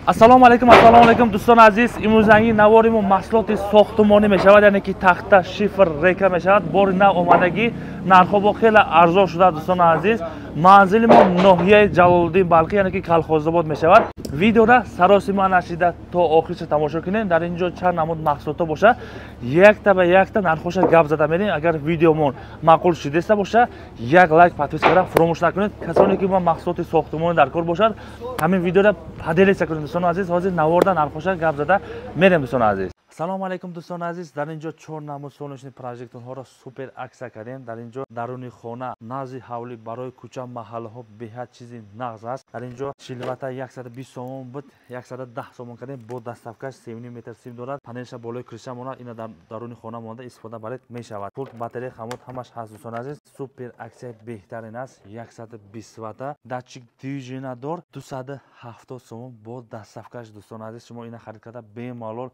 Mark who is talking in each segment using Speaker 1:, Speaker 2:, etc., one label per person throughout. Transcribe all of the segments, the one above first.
Speaker 1: Ассалому алайкум, ассалому алайкум дӯстони азиз. Имрӯзанги навори мо маҳсулоти сохтумонӣ мешавад, яъне ки тахта, шифр, река мешавад. Бори нав омадагӣ, нархҳо бо хеле арзон шуда, дӯстони азиз. Манзили мо ноҳияи Ҷалолиддин Балхӣ, яъне ки Калхозобод мешавад. Видеора саросима нашида то охирша тамошо кунем. Дар ин ҷо чанд намуд маҳсулотҳо боша, якта ба якта нархоша гап зада мерем. Агар видеомон маъқул шудеста боша, як лайк, подписка кара фуромӯш накунед. Касоне ки мо маҳсулоти сохтумонӣ дар кор бошад, ҳамин видеора поделиться кунед, дӯстони азиз. Ҳозир наворда нархоша гап зада мерем, дӯстони азиз. Салому алайкум, дӯстони азиз. Дар ин ҷо чор намуд солнечный прожекторҳоро супер аксия кардем. Дар ин ҷо даруни хона, назди ҳавлӣ, барои кӯча, маҳаллаҳо беҳад чизи нағз аст. Дар ин ҷо 40 вата 120 сомон буд, 110 сомон кардем. Бо доставкаш 3,5 метр сим дорад. Панелша болои крыша монад, ина дар даруни хона монда истифода баред мешавад. Пулт, батарея, хамот ҳамаш ҳаст, дӯстони азиз. Супер аксия беҳтарин аст. 120 вата датчик движения дор, 270 сомон бо доставкаш, дӯстони азиз. Шумо ина харид карда бемалол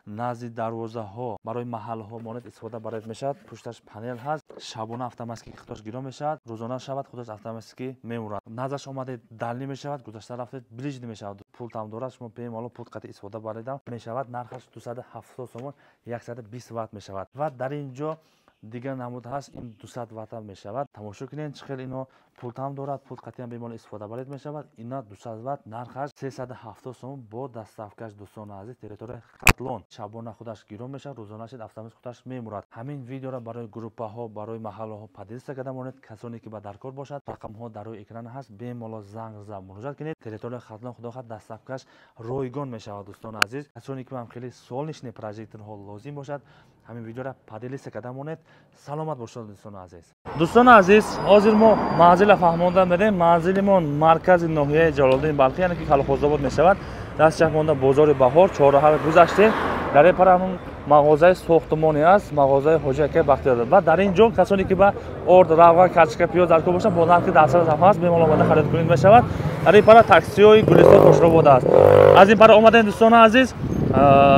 Speaker 1: назди дарвозаҳо, барои маҳаллаҳо монед истифода баред мешавад. Пушташ панел ҳаст, шабона автоматики худаш гиро мешавад, рӯзона шавад худаш автоматики мемурад. Наздаш омадед дальний мешавад, гузашта рафтед ближний мешавад. Пултам дорад, шумо бемалол пулт қатъи истифода баредам мешавад. Нархаш 270 сомон, 120 ватт мешавад. Ва дар ин ҷо дигар намуд ҳаст, ин 200 ватта мешавад. Тамошо кунед, чӣ хел ино пултам дорад, пулт қатъиан бемалол истифода баред мешавад. Ина 200 ватт, нархаш 370 сомон бо доставкаш, дӯстони азиз. Территорияи Хатлон, шабона худаш гирон мешавад, рӯзона шид автомат худаш мемурад. Ҳамин видеоро барои группаҳо, барои маҳаллаҳо поделиться карда монед. Касоне ки ба даркор бошад, рақамҳо дар рӯи экран ҳаст, бемалол занг зада муроҷиат кунед. Территорияи Хатлон, худо хоҳад, доставкаш ройгон мешавад, дӯстони азиз. Касоне ки ҳам хеле солнечный прожекторҳо лозим бошад, ҳамин видеоро поделиться карда монед. Саломат бошед, дӯстони азиз. Дӯстони азиз, ҳозир мо манзила фаҳмонда мерем. Манзили мо маркази ноҳияи Ҷалолиддин Балхӣ, яъне ки Калхозобод мешавад. Даст чап монда бозори Баҳор, чорраҳаро гузаштем. Дар ин пара ҳамун мағозаи сохтумонӣ аст, мағозаи Ҳоҷи акаи Бахтиёр. Ва дар ин ҷо касоне ки ба орд, равған, карчика, пиёз дар кор бошанд, бо нархи дастрас ҳам ҳаст, бемалол омада харид кунед мешавад. Дар ин пара таксиҳои Гулистон Тошробод аст. Аз ин пара омадем, дӯстони азиз,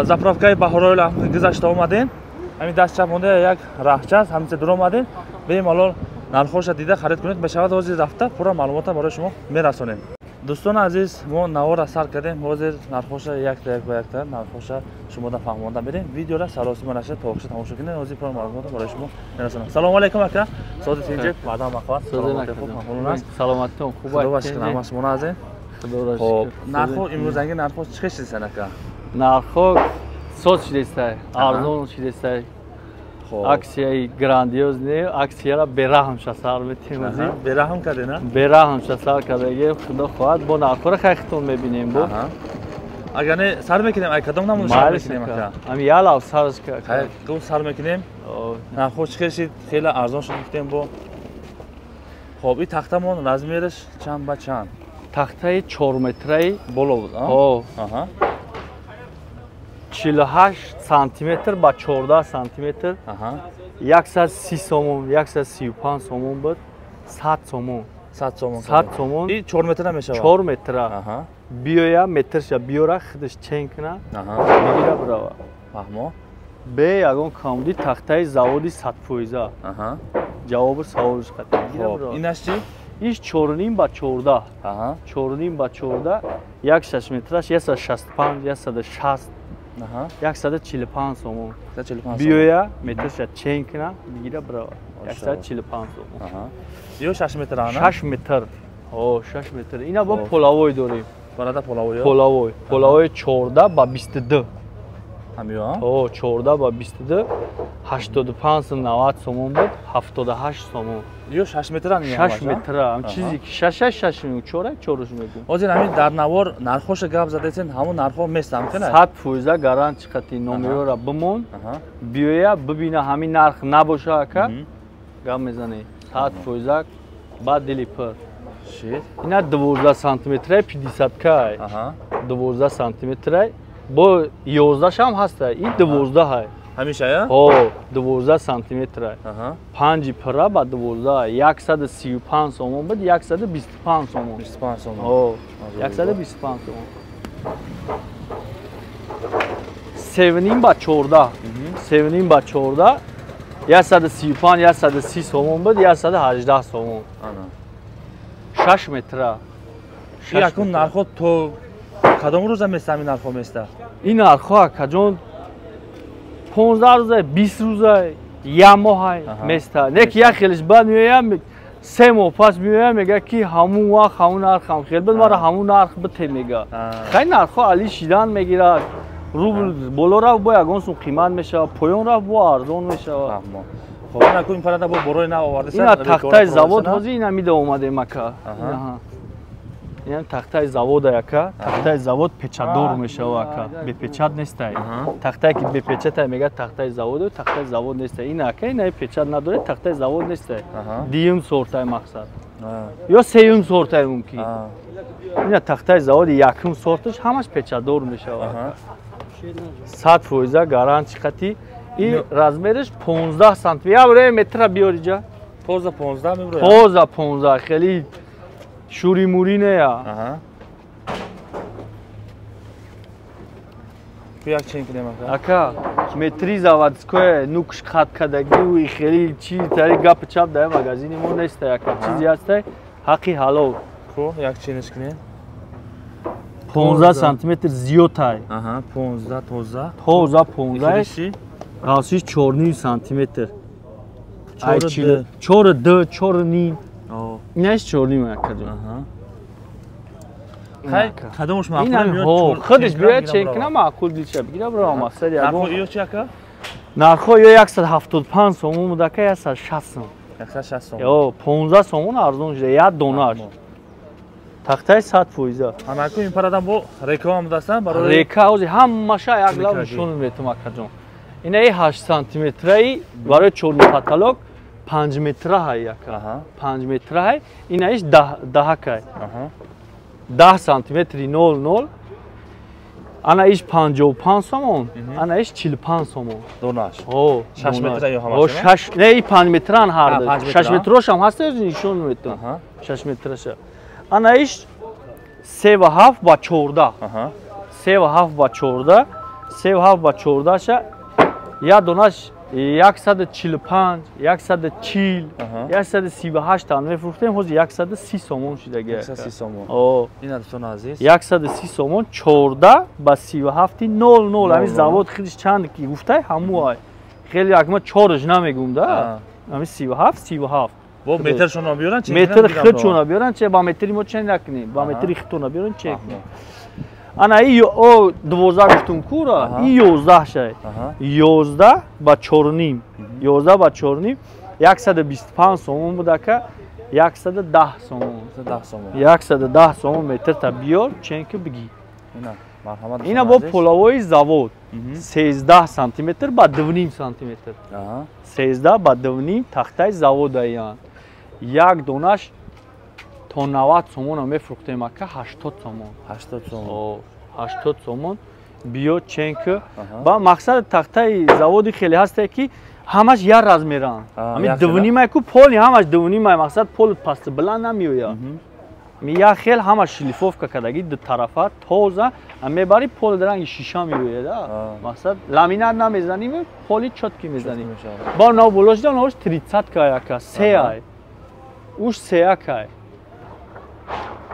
Speaker 1: заправкаи Баҳоройл гузашта омадем. Ҳамин даст чап монда як раҳча аст, ҳаминҷа дур омадем. Бемалол нархҳоша дида харид кунед мешавад. Ҳозир рафта пурра маълумота барои шумо мерасонем. Дӯстони азиз, мо наворро сар кардем. Ҳозир нархҳоша якта як ба якта нархҳоша шумода фаҳмонда мерем. Видеора саросима наша то охирша тамошо кунед. Ҳозир пурра маълумота барои шумо мерасонам. Салому алайкум, ака. Сози тинҷ, баъдан мақват. Саломатӣ хуб, маҳмун аст.
Speaker 2: Саломатон хуб.
Speaker 1: Худо шукр, ҳама шумо назин. Хуб, нархҳо имрӯзанги нархҳо чӣ хел шудисан, ака?
Speaker 2: Нархҳо соз шудестай, арзон шудестай. Аксияи грандиозне, аксияра бераҳм шасар метем.
Speaker 1: Бераҳм карде, на?
Speaker 2: Бераҳм шасар кардагем, худо хоҳад, бо нархҳоро хайхтон мебинем бо.
Speaker 1: Агар не сар мекунем, ай кадом намуд сар мекунем, ака?
Speaker 2: Ами ялав сарш ка.
Speaker 1: Хай, ку сар мекунем. Нархҳо чӣ хел шид? Хеле арзон шуд гуфтем бо. Хоб, ин тахтамон размераш чанд ба чанд?
Speaker 2: Тахтаи 4 метраи
Speaker 1: боло буд, а?
Speaker 2: Ҳо. 48 сантиметр ба 14 сантиметр. 130 сомон, 135 сомон буд, 100 сомон.
Speaker 1: 100 сомон.
Speaker 2: 100 сомон.
Speaker 1: И 4 метра мешавад.
Speaker 2: 4 метра. Биёя метрша биёра худаш чен куна. Бигира бирава.
Speaker 1: Фаҳмо.
Speaker 2: Бе ягон камди тахтаи заводи 100%. Ҷавобу саволш қатъ. Бигира бирава.
Speaker 1: Инаш чӣ?
Speaker 2: Иш 4,5 ба 14. 4,5 ба 14, як 6 метраш 165, 160. 145 сомон. Биёя метрша чен куна, бигира бирава. 145 сомон.
Speaker 1: Ё 6 метр ана?
Speaker 2: 6 метр. Ҳо, 6 метр. Ина бо половой дорем.
Speaker 1: Барада половой?
Speaker 2: Половой. Половой 14 ба 22.
Speaker 1: Ҳамиё?
Speaker 2: Ҳо, 14 ба 22. 85 90 сомон буд, 78 сомон.
Speaker 1: Ё 6 метр ана?
Speaker 2: 6 метр. Ҳам чизе ки 6 6 мегӯ, 4 4 мегӯ.
Speaker 1: Ҳозир ҳамин дар навор нархҳоша гап задесен, ҳамон нархҳо местам кана?
Speaker 2: 100% гарант чиқати номерора бимон. Биёя бибина ҳамин нарх набоша, ака. Гап мезанӣ. 100% ба дили пур.
Speaker 1: Шит.
Speaker 2: Ина 12 сантиметрай 50 кай. 12 сантиметрай бо 11 шам ҳаста. Ин 12 ҳай.
Speaker 1: Ҳамеша, я?
Speaker 2: Ҳо, 12 сантиметр. 5 пара ба 12, 135 сомон буд, 125 сомон.
Speaker 1: 25 сомон.
Speaker 2: Ҳо, 125 сомон. 7,5 ба 14. 7,5 ба 14, 135, 130 сомон буд, 118 сомон. 6 метра.
Speaker 1: Якун нархо то Кадом рӯза места ҳамин нархҳо места?
Speaker 2: Ин нархҳо акаҷон 15 рӯза, 20 рӯза, як моҳ места. Не ки як хелиш баъд меоям, 3 моҳ пас меоям, мега ки ҳамун вақт ҳамун нарх ҳам хел буд, мара ҳамун нарх бите мега. Хай нархҳо али шидан мегирад. Рубл боло рафт, бо ягон сум қимат мешавад, поён рафт, бо арзон мешавад.
Speaker 1: Хоб, ина ку ин парада бо борои нав овардаст.
Speaker 2: Ина тахтаи завод ҳозир ина мида омадем ака. Ина тахтаи завода яка, тахтаи завод печатдор мешава ака, бепечат нестай. Тахтае ки бепечатай мега тахтаи заводу, тахтаи завод нестай. Ина ака, ина печат надорад, тахтаи завод нестай. Дуюм сортай мақсад. Ё сеюм сортай мумкин. Ина тахтаи заводи якум сорташ ҳамаш печатдор мешава. 100% гарантия қати. И размериш 15 сантиметр. Я бре метра биёриҷа.
Speaker 1: Тоза 15 меброяд.
Speaker 2: Тоза 15, хеле шури мури не я.
Speaker 1: Ку як чен кунем ака?
Speaker 2: Ака, метри заводское нукш хат кадагӣ и хеле чи тари гап чап дар магазини мо нест ака. Чизи ҳастай ҳақи ҳалол.
Speaker 1: Ку як чениш кунем.
Speaker 2: 15 сантиметр зиёдтай.
Speaker 1: 15 тоза.
Speaker 2: Тоза 15. Қалсиш 4,5 сантиметр. 4,2, 4,5. Инаш 4,5 акаҷон.
Speaker 1: Хай, кадомаш маъқул меояд?
Speaker 2: Худаш биёяд чен кунам, маъқул дилша бигира, бро, мақсад ягон.
Speaker 1: Нархо ё чи ака?
Speaker 2: Нархо ё 175 сомон буд ака, 160 сом.
Speaker 1: 160 сом.
Speaker 2: Ё 15 сомон арзон шуда, як донаш. Тахтаи 100%.
Speaker 1: Анаку ин парадан бо река ҳам будастан барои
Speaker 2: река ҳозир ҳамаша як лав нишон метум акаҷон. Ина 8 сантиметраи барои чорни каталог 5 метра ҳай яка. 5 метра ҳай, инаиш 10 кай. 10 сантиметри 0,0. Ана иш 55 сомон, ана иш 45 сомон.
Speaker 1: Донаш.
Speaker 2: О,
Speaker 1: 6 метра ё ҳамаш?
Speaker 2: О, 6, не, 5 метран ҳар. 6 метрош ҳам ҳаст, нишон метум. 6 метраша. Ана иш 3,7 ба 14. 3,7 ба 14, 3,7 ба 14 ша як донаш 145, 140, 138 тан мефурӯхтем, ҳозир 130 сомон шидаги.
Speaker 1: 130 сомон.
Speaker 2: О,
Speaker 1: ина дӯстони азиз.
Speaker 2: 130 сомон 14 ба 37,00. Ҳамин завод худиш чанд ки гуфтай ҳаму ай. Хеле акма чорш намегум да. Ҳамин 37, 37.
Speaker 1: Бо метршонро биёран чен?
Speaker 2: Метр худшонро биёран че ба метри мо чен накунем, ба метри худтонро биёран чен кунем. Ана и о 12 гуфтум кура, и 11 шай. 11 ба 4,5. 11 ба 4,5 125 сомон буд ака, 110 сомон.
Speaker 1: 110 сомон.
Speaker 2: 110 сомон метр та биёр, чен ки бигӣ.
Speaker 1: Ина, марҳамат.
Speaker 2: Ина бо половои завод 13 сантиметр ба 2,5 сантиметр. 13 ба 2,5 тахтаи заводаян. Як донаш то 90 сомонро мефурӯхтем ака, 80 сомон.
Speaker 1: 80 сомон.
Speaker 2: 80 сомон биё чен ки ба мақсади тахтаи заводи хеле ҳасте ки ҳамаш як размеранд. Ҳамин 2,5 ку поли ҳамаш 2,5 мақсад пол паст баланд намеояд. Як хел ҳамаш шлифовка кардаги ду тарафа тоза мебари пол ранги шиша меояд. Мақсад ламинат намезаним, поли чётки мезаним. Ба нав боло шуда навш 30 кай ака, 3 ай. Уш 3 кай.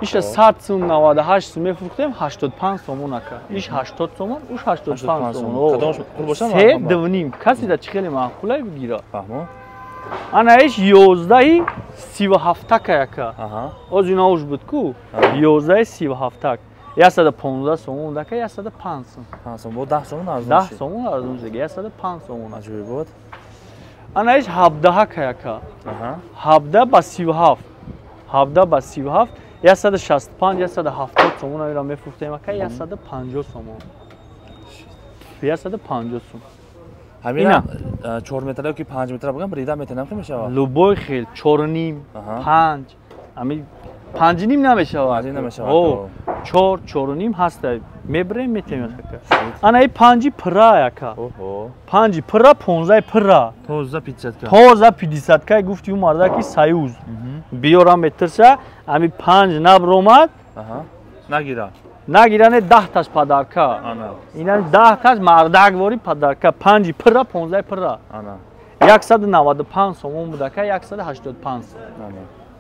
Speaker 2: Иша 100 сум 98 сум мефурӯхтем, 85 сомон ака. Иш 80 сомон, уш 85 сомон.
Speaker 1: Кадомаш қул бошам?
Speaker 2: 3,5. Каси да чӣ хеле маъқулай бигира.
Speaker 1: Фаҳмо.
Speaker 2: Ана иш 11,37 кай ака. Оз ина уш буд ку? 11,37. 115 сомон ака, 105 сум.
Speaker 1: 5 сом, бо 10 сомон арзон
Speaker 2: шуд. 10 сомон арзон шуд, 105 сомон.
Speaker 1: Аҷоиб буд.
Speaker 2: Ана иш 17 кай ака. 17 ба 37. 17 ба 37 165, 170 сомон аро мефурӯхтем ака, 150 сомон. 150 сом.
Speaker 1: Ҳамин 4 метра ё ки 5 метра бигам, рида метанам ки мешавад?
Speaker 2: Любой хел 4,5, 5, ҳамин 5,5 намешавад.
Speaker 1: 5 намешавад.
Speaker 2: 4, 4,5 ҳаст. Мебарем метем ака. Ана и 5 пра ака. 5 пра, 15 пра.
Speaker 1: Тоза 50 ка.
Speaker 2: Тоза 50 ка гуфти ӯ марда ки Союз. Биёрам метрша, ами 5 набромад.
Speaker 1: Нагира.
Speaker 2: Нагиране 10 таш падарка. Ина 10 таш мардаквори падарка. 5 пра, 15 пра. 195 сомон буд ака, 185 сом.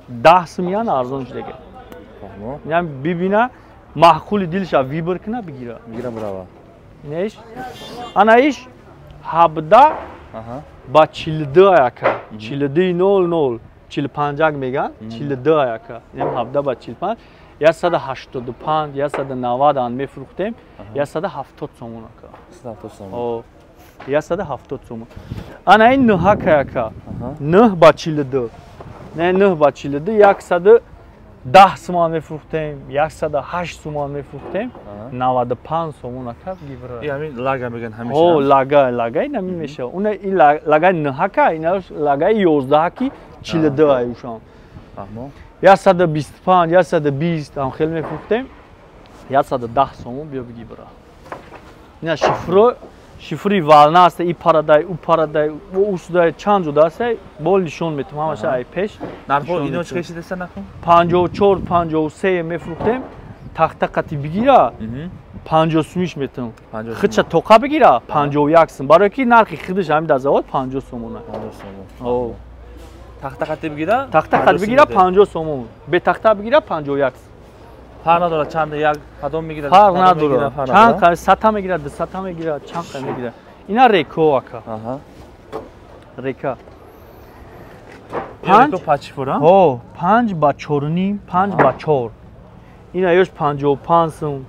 Speaker 2: 10 сумян арзон шудаги. Инам бибина Маъқули дилша выбор кина бигира.
Speaker 1: Бигира брава.
Speaker 2: Инаш ана иш 17 ба 42 яка. 42.00 45 меган 42 яка. Инам 17 ба 45 185 190 ан мефурӯхтем 170 сомон ака.
Speaker 1: 170 сомон.
Speaker 2: 170 сомон. Ана ин 9 яка. 9 ба 42. Не 9 ба 42 110 сомон мефурӯхтем, 108 сомон мефурӯхтем, 95 сомон ака гибра.
Speaker 1: И ҳамин лага меган ҳамеша.
Speaker 2: О, лага, лага ин ҳамин мешава. Уна ин лага 9 ка, ина лага 11 ки 42 ай ушон.
Speaker 1: Фаҳмо.
Speaker 2: 125, 120 ам хел мефурӯхтем, 110 сомон биё биги бира. Ина шифро шифри вална аст, и парадай, у парадай, у усудай чанд ҷуда аст, бол нишон метам ҳамаша ай пеш.
Speaker 1: Нархо ино чӣ кашидаста нахо?
Speaker 2: 54, 53 мефурӯхтем, тахта қати бигира, 50 сумиш метам. Хидша тоқа бигира, 51 сум. Барои ки нархи хидаш ҳамин дар завод 50 сомона.
Speaker 1: 50 сомон. Тахта қати бигира?
Speaker 2: Тахта қати бигира 50 сомон. Бе тахта бигира 51 сум.
Speaker 1: Фарқ надорад чанд як кадом мегирад?
Speaker 2: Фарқ надорад. Чанд қа 100 мегирад, 200 мегирад, чанд қа мегирад. Ина реко ака. Река.
Speaker 1: 5 пачфура?
Speaker 2: Ҳо, 5 ба 4.5, 5 ба 4. Ина ёш 55 сум.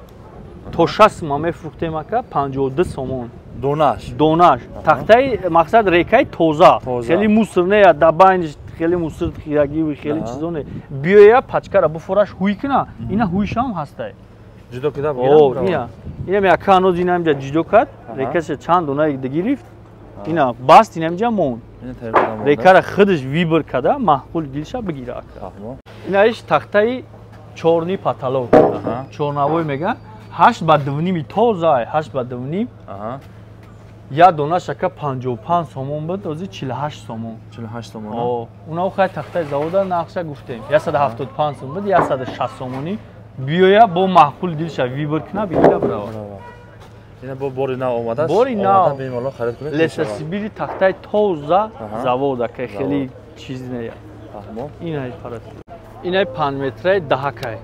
Speaker 2: То 6 сум мефурӯхтем ака, 52 сомон.
Speaker 1: Донаш.
Speaker 2: Донаш. Тахтаи мақсад рекаи тоза. Хеле мусор не, да байниш хеле мусор хирагӣ хеле чизо не. Биёя пачкара буфораш ҳуй кина, ина ҳуйшам ҳастай.
Speaker 1: Ҷудо кида бигирам.
Speaker 2: Ина. Ина яка аноз ина инҷа ҷудо кард, рекаша чанд дона гирифт. Ина баст ина инҷа монд. Рекара худаш выбор када, маъқул дилша бигира. Ина иш тахтаи чорни потолок. Чорнавой меган 8 ба 2.5 тоза, 8 ба 2.5. Я дона шака 55 сомон буд, ози 48 сомон.
Speaker 1: 48 сомон.
Speaker 2: Уна хай тахтаи завода нақша гуфтем. 175 сом буд, 160 сомони. Биёя бо маъқул дилша выбор кина бигира брава.
Speaker 1: Ина бо бори нав омадааст.
Speaker 2: Бори нав.
Speaker 1: Бемалол харид кунед.
Speaker 2: Лесосибири тахтаи тоза завода, ки хеле чиз не.
Speaker 1: Фаҳмо.
Speaker 2: Ина парат. Ина 5 метраи даҳакай.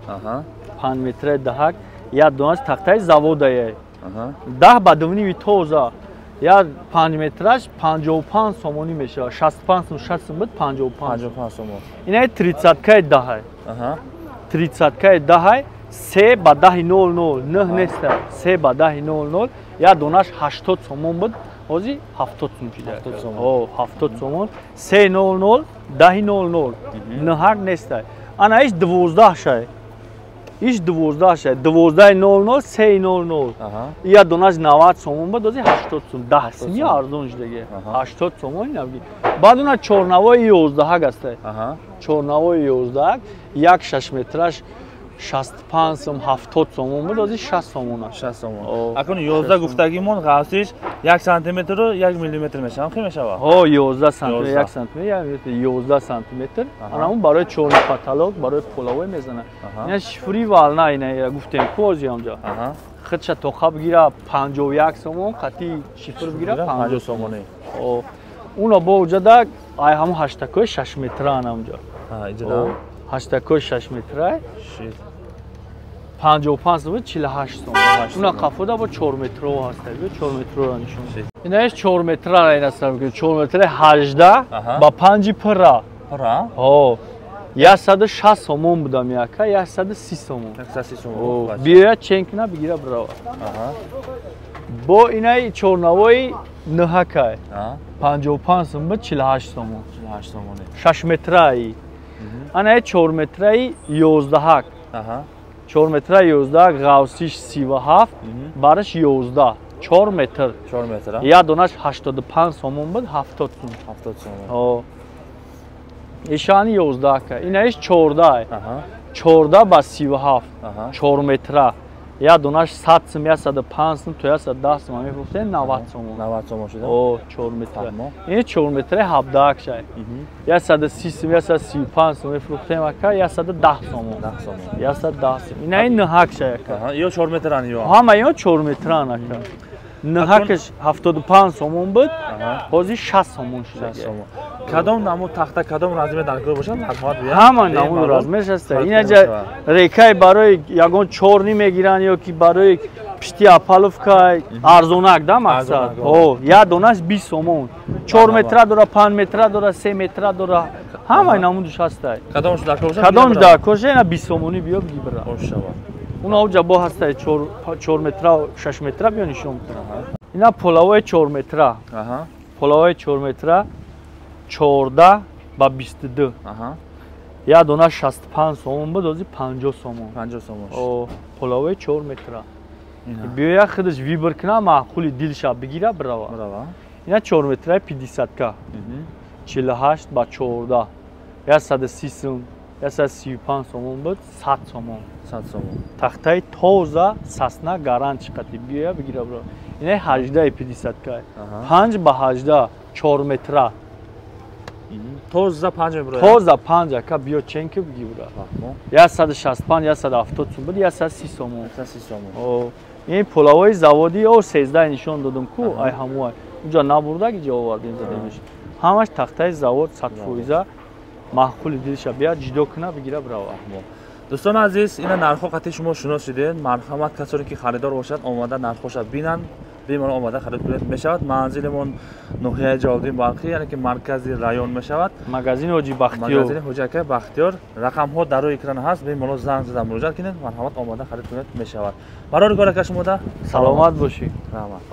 Speaker 2: 5 метраи даҳак, я донаш тахтаи заводае. 10 ба 2.5 тоза. Я 5 метраш 55 сомонӣ мешавад. 65 сум, 60 сум буд, 55.
Speaker 1: 55 сомон.
Speaker 2: Ина 30-каи даҳай. 30-каи даҳай, 3 ба 10.00, 9 неста, 3 ба 10.00, я донаш 80 сомон буд, ҳозир 70 сум шуда.
Speaker 1: 70 сомон.
Speaker 2: О, 70 сомон, 3.00, 10.00, 9 неста. Ана иш 12 шай. Иш 12 шай, 12.00, 3.00. Я донаш 90 сомон буд, ҳозир 80 сум, 10 сум арзон шудаги. 80 сомон инавги. Баъд уна чорнавои 11 аст. Чорнавои 11, як 6 метраш 65 сум, 70 сомон буд, ҳозир 60 сомон аст.
Speaker 1: 60 сомон. Акун 11 гуфтагимон ғафсиш 1 сантиметру 1 миллиметр мешавад, хи мешавад?
Speaker 2: Ҳо, 11 сантиметр, 1 сантиметр, 11 сантиметр. Ана он барои чорни потолок, барои половой мезанад. Ина шифри вална ина гуфтем ку ҳозир ҳамҷа. Худша тоқа бигира 51 сомон, қати шифр бигира
Speaker 1: 50 сомонӣ.
Speaker 2: Уно бо уҷада ай ҳамон ҳаштакои 6 метра ана унҷа.
Speaker 1: Иҷода?
Speaker 2: Ҳаштакои 6 метра. 55 сомон, 48 сомон. Уна қафода бо 4 метро ҳаст. 4 метроро нишон. Инааш 4 метра ина сар мекунем. 4 метра 18 ба 5 пра.
Speaker 1: Пра?
Speaker 2: Ҳо. 160 сомон будам яка, 130 сомон.
Speaker 1: 130 сомон.
Speaker 2: Биёя чен кина бигира брава. Бо инаи чорнавои 9-кай. 55 сом буд, 48 сомон.
Speaker 1: 48 сомон.
Speaker 2: 6 метраи. Анаи 4 метраи 11. 4 метра 11, ғавсиш 37, бараш 11, 4 метр.
Speaker 1: 4 метр.
Speaker 2: Я донаш 85 сомон буд, 70 сом.
Speaker 1: 70 сомон.
Speaker 2: Ҳо. Ишани 11 ка. Инаиш 14. 14 ба 37, 4 метра. Я донаш 100 сом, 105 сом, то 110 сом мефурӯхтем, 90 сомон.
Speaker 1: 90 сомон шуда?
Speaker 2: О, 4 метра. Ин 4 метра 17 шай. 130 сом, 135 сом мефурӯхтем ака, 110 сомон.
Speaker 1: 10 сомон.
Speaker 2: 110 сом. Ина ин 9 шай ака.
Speaker 1: Ё 4 метран ё.
Speaker 2: Ҳама ё 4 метран ака. Нҳакаш 75 сомон буд, ҳозир 60 сомон шуда.
Speaker 1: Кадом намуд тахта, кадом размер дар кор бошад, марҳамат биёед.
Speaker 2: Ҳама намуд размерш ҳаст. Инаҷа рекаи барои ягон чорни мегиранд ё ки барои пишти апаловка арзонак да мақсад. О, як донаш 20 сомон. 4 метра дора, 5 метра дора, 3 метра дора. Ҳамаи намудаш ҳастай.
Speaker 1: Кадомш дар кор бошад?
Speaker 2: Кадомш дар кор бошад, ина 20 сомонӣ биё биги бира. Уна оҷа бо ҳастай 4 метра, 6 метра биё нишон буда. Ина полавои 4 метра. Полавои 4 метра 14 ба 22. Як дона 65 сомон буд, ҳозир 50 сомон.
Speaker 1: 50 сомон.
Speaker 2: О, полавои 4 метра. Биёя худаш вибр кина, маъқули дилша бигира бирава. Ина 4 метраи 50-ка. 48 ба 14. 130 сом, 135 сомон буд, 100 сомон.
Speaker 1: 100 сомон.
Speaker 2: Тахтаи тоза сасна гарант чиқати биёя бигира бирава. Ина 18 50-ка. 5 ба 18 4 метра.
Speaker 1: Тоза 5 мебура.
Speaker 2: Тоза 5 ака биё ченки биги бура. 165, 170 сом буд, 130 сомон.
Speaker 1: 130 сомон.
Speaker 2: О, ин полавои заводи о 13 нишон додам ку, ай ҳамуай. Уҷа набурдаги ҷо овардем задемиш. Ҳамаш тахтаи завод 100% маъқули дилша бия ҷидо куна бигира бирава.
Speaker 1: Дӯстони азиз, ина нархҳо қатъи шумо шинос шудед. Марҳамат, касоне ки харидор бошад, омада нархҳоша бинанд, бемалол омада харид кунед мешавад. Манзилимон ноҳияи Ҷалолиддин Балхӣ, яъне ки маркази район мешавад.
Speaker 2: Магазини Ҳоҷи Бахтиёр.
Speaker 1: Магазини Ҳоҷи акай Бахтиёр. Рақамҳо дар рӯи экран ҳаст, бемалол занг зада муроҷиат кунед, марҳамат омада харид кунед мешавад. Барори кор ака шумода
Speaker 2: саломат бошӣ.
Speaker 1: Раҳмат.